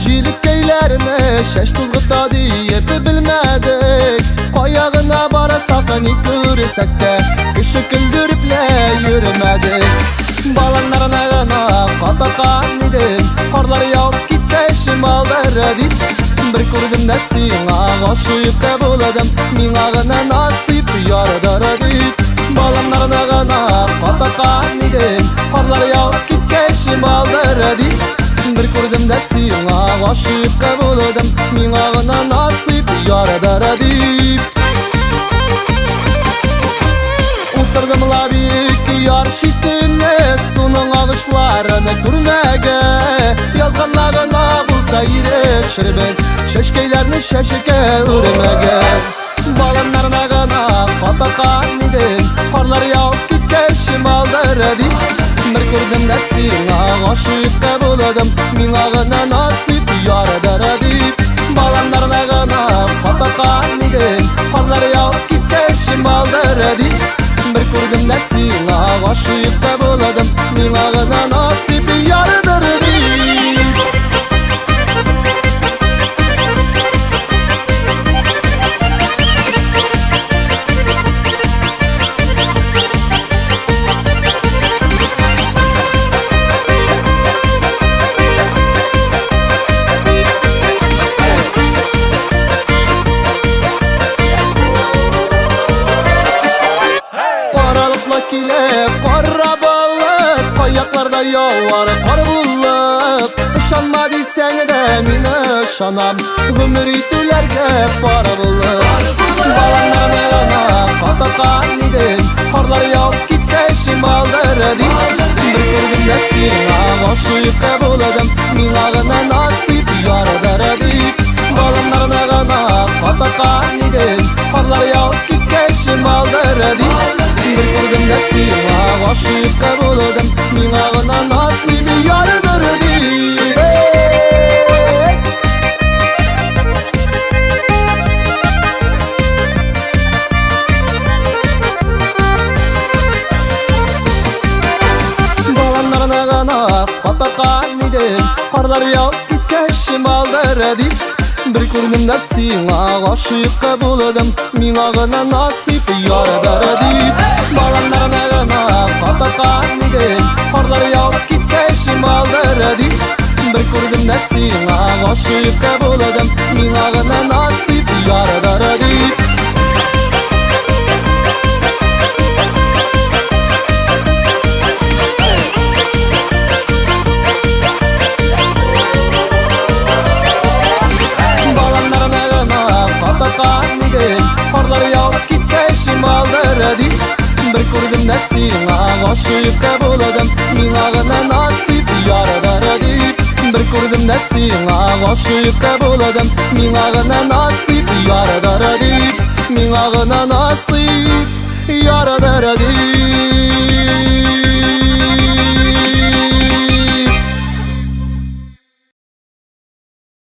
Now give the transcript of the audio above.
Җилеккәйләрне чәч тузгыта диеп белмәдек. Кая гына барсак, ни күрсәк тә, кеше көлдереп лә йөрмәдек. Баланнарны гына катакан идем, карлар явып киткәч малдыр дип. Бер күрдем дә сиңа гашыйк та булдым, миңа гына насыйп ярдыр дип. Баланнарны гына катакан идем, карлар явып киткәч малдыр дип. Бер күрдем дә сиңа гашыйк та булдым, миңа гына насыйп ярдыр дип. Утырдым ла биек яр читенә, суның агышларын күрмәгә. Язганла гына булса ирешербез, чәчкәйләрне чәчкә үрмәгә. Баланнарны гына катакан идем, карлар явып киткәч малдыр дип. Бер күрдем дә сиңа гашыйк та булдым, миңа гына насыйп ярдыр дип. Баланнарны гына катакан идем, карлар явып киткәч малдыр дип. Бер күрдем дә сиңа гашыйк та булдым, миңа гына насыйп ярдыр дип. Каралыпла килә кара болыт, каякларда явар кар булып. Ышанма дисәң дә мин ышанам, гомер итүләргә пар булып. Баланнарны гына катакан идем, карлар явып киткәч малдыр дип. Бер күрдем дә сиңа гашыйк та булдым, миңа гына насыйп ярдыр дип. Баланнарны гына катакан идем, карлар явып киткәч малдыр дип. Бер күрдем дә сиңа гашыйк та булдым, миңа гына насыйп ярдыр дип. Эй! Баланнарны гына катакан идем, карлар явып киткәч малдыр дип. Бер күрдем дә сиңа гашыйк та булдым, миңа гына насыйп ярдыр дип. Баланнарны гына катакан идем, карлар явып киткәч малдыр дип. Бер күрдем дә сиңа гашыйк та булдым, миңа гына насыйп ярдыр дип. Баланнарны гына катакан идем, карлар явып киткәч малдыр дип. Бер күрдем дә сиңа гашыйк та булдым, миңа гына насыйп ярдыр дип. Бер күрдем дә сиңа гашыйк та булдым, миңа гына насыйп ярдыр дип. Миңа гына насыйп ярдыр дип.